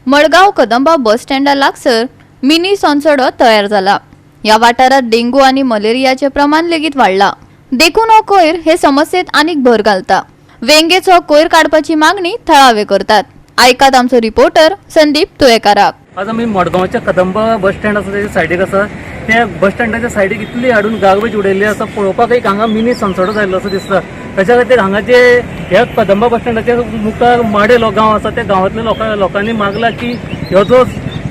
मडगांव कदंबा बस स्टँडा लागसर mini Sonsodo तयार जाला. ह्या वाठारात डेंगू आनी मलेरियाचे प्रमाण लेगीत वाडला, देखून हो कोयर हे समस्येत आनीक भर घालता. वेंगेचो कोयर काडपाची मागणी थळावे करतात. आयकात आमचो रिपोर्टर संदीप तुयेकाराक. आज आमी मडगांवच्या कदंबा बस स्टँड आसा तेच्या सायडीक आसा. त्या बस स्टँडाच्या सायडीक इतली हाडून गार्बेज उडयल्ली आसा, पळोवपाक एक हांगा मिनी सनसडो जाल्लो असो दिसता. ताच्या खातीर हांगा जे ह्या कदंबा बस स्टँडाच्या मुखार माडेलो गांव आसा, त्या गांवांतल्या लोकांनी मागला की ह्यो जो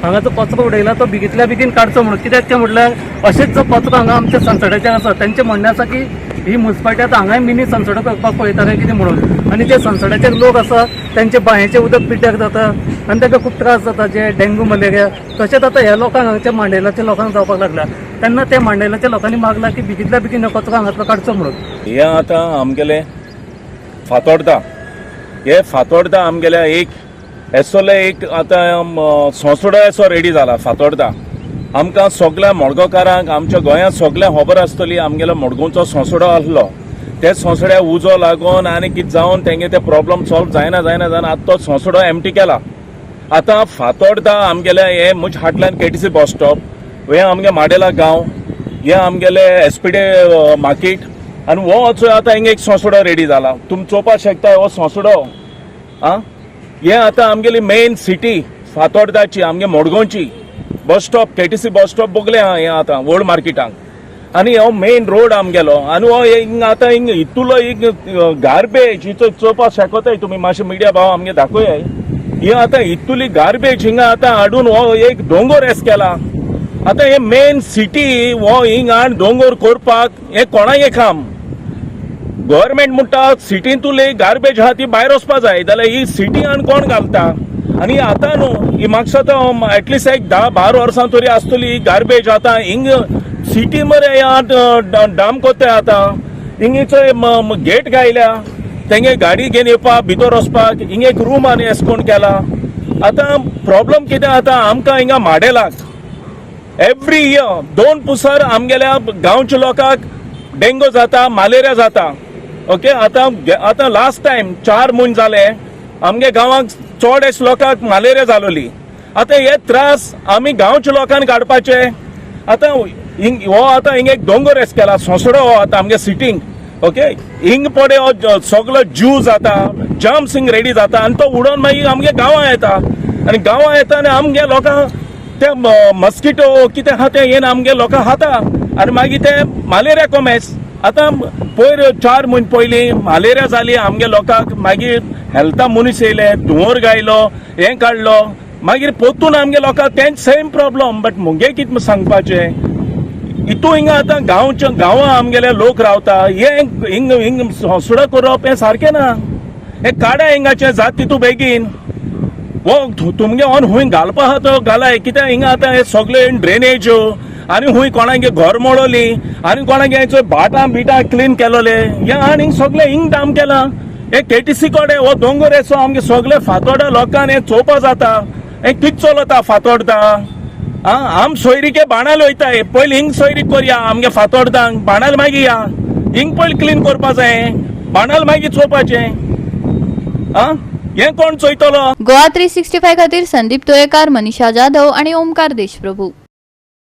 हांगा जो कचरो उडयला तो बेगींतल्या बेगीन काडचो म्हणून. कित्याक काय म्हटल्यार अशेंच जो कचरो हांगा आमच्या सनसड्याचेर आसा, तेंचें म्हणणें आसा की ही मुन्सिपालिटी आतां हांगाय मिनी सनसडो करपाक पळयता काय कितें म्हणून. आनी जे सनसड्याचेर लोक आसा तेंचे बांयचें उदक पिड्ड्यार जाता आनी तांकां खूब त्रास जाता, जे डेंगू मलेरिया. तशेंच आतां ह्या लोकांक, हांगच्या मांडेलाच्या लोकांक जावपाक लागला. तेन्ना ते मांडेलाच्या लोकांनी मागला की बेगींतल्या बेगीन हो कचरो हांगातलो काडचो म्हणून. हे आतां आमगेले फातोर्दा, हे फातोर्दा आमगेल्या एक एसोले एक आतां सोंसडो असो रेडी जाला फातोर्दा. आमकां सगल्या मडगांवकारांक, आमच्या गोंयांत सगळ्यांक खबर आसतली, आमगेलो मडगांवचो सोंसडो आसलो. ते सोंसड्या उजो लागून आनी कितें जावन तेंगे ते प्रॉब्लम सॉल्व जायना जायना जायना आतां तो सोंसडो एमटी केला. आतां फातोर्दा आमगेले हे मुज हाटल्यान केटीसी बस स्टॉप, हे आमगे माडेला गांव, हे आमगेले एसपीडी मार्केट आनी हो चोय आतां हिंगा एक सोंसडो रेडी जाला. तुमी चोवपाक शकता हो सोंसडो. आं, हे आतां आमगेली मेन सिटी फातोर्दाची, आमगे मडगांवची bus stop, KTC bus stop बगले आहा हे आतां ओल्ड मार्केटाक. आनी हो मेन रोड आमगेलो. आनी हो हिंगा आतां हिंग इतुलो एक गार्बेज हिचो चोवपाक शकताय तुमी. मातशें मिडिया भाव आमगे दाखोयाय. ही आतां इतुली गार्बेज हिंगा आतां हाडून हो एक दोंगोर एस केला. आतां हे मेन सिटी हो हिंगा हाड दोंगोर करपाक हे कोणागे काम? गव्हर्मेंट म्हणटा सिटींतुली गार्बेज आहा ती भायर वचपा जाय, जाल्यार ही सिटी हाड कोण घालता? आनी आतां न्हू, ही म्हाका दिसता एटलिस्ट एक 10-12 वर्सां तरी आसतली ही गार्बेज. आतां हिंग सिटी मरे डाम कोत्ताय. आतां हिंगेचो गेट घायल्या, तेंगे गाडी घेवन येवपाक भितर वचपाक. हिंग एक रूम आनी एसकोण केला. आतां प्रॉब्लम कितें आतां आमकां हिंगा माडेलाक एवरी इयर दोन पुसर आमगेल्या गांवच्या लोकांक डेंगू जाता, मलेरिया जाता. ओके, आतां आतां लास्ट टायम 4 म्हयने जाले आमगे गांवाक चड लोकांक मलेरिया जालोली. आतां हे त्रास आमी गांवच्या लोकांक काडपाचे. आतां हो आतां हिंग एक दोंगर एस केला सोंसडो हो आतां आमगे सिटींग. ओके, हिंग पडे हो सगलो ज्यू जाता, जर्म्स हिंग रेडी जाता आनी तो उडोवन मागीर आमगे गांवां येता. आनी गांवां येता आनी आमगे लोकांक ते मस्किटो कितें आहा तें येवन आमगे लोकांक खाता आनी मागीर ते मलेरिया कोमेस. आतां पयर 4 म्हयने पयलीं मलेरिया जाली आमगे लोकांक. मागीर हेल्था मनीस येयले, धुंवर गायलो, हें काडलो. मागीर परतून आमगे लोकांक तेंच सेम प्रॉब्लम. बट मुगे कितें सांगपाचें, इतू हिंगा आतां गांवच्या गांवां आमगेले लोक रावता. हे हिंग हिंग सोंसडो करप हें सारकें ना. हे काडा हिंगाचें जात तितू बेगीन. हो तुमगे ऑन हुंय घालपा आहा तो घालाय. कित्याक हिंगा आतां हे सगळे ड्रेनेज आनी हुंय कोणागे घर मोडली आनी कोणागे भाटां बिटां क्लीन केलोले हे आनी हिंग सगळे हिंग डाम केला. हे केटीसी कडेन हो दोंगर येसो आमगे सगळे फातोर्डा लोकांक हे चोवपा जाता. हे कितें चलता फातोर्डा? आं, आम सोयरीके बाणाल वयताय. पयलीं हिंग सोयरीक करया आमगे फातोर्दांक, बाणाल मागीर या. हिंग पयलीं क्लीन करपा जाय, बाणाल मागीर चोवपाचें. आं, हें कोण चोयतलो? गोवा 365 खातीर संदीप तोयेकार, मनीषा जाधव आणि ओमकार देशप्रभू.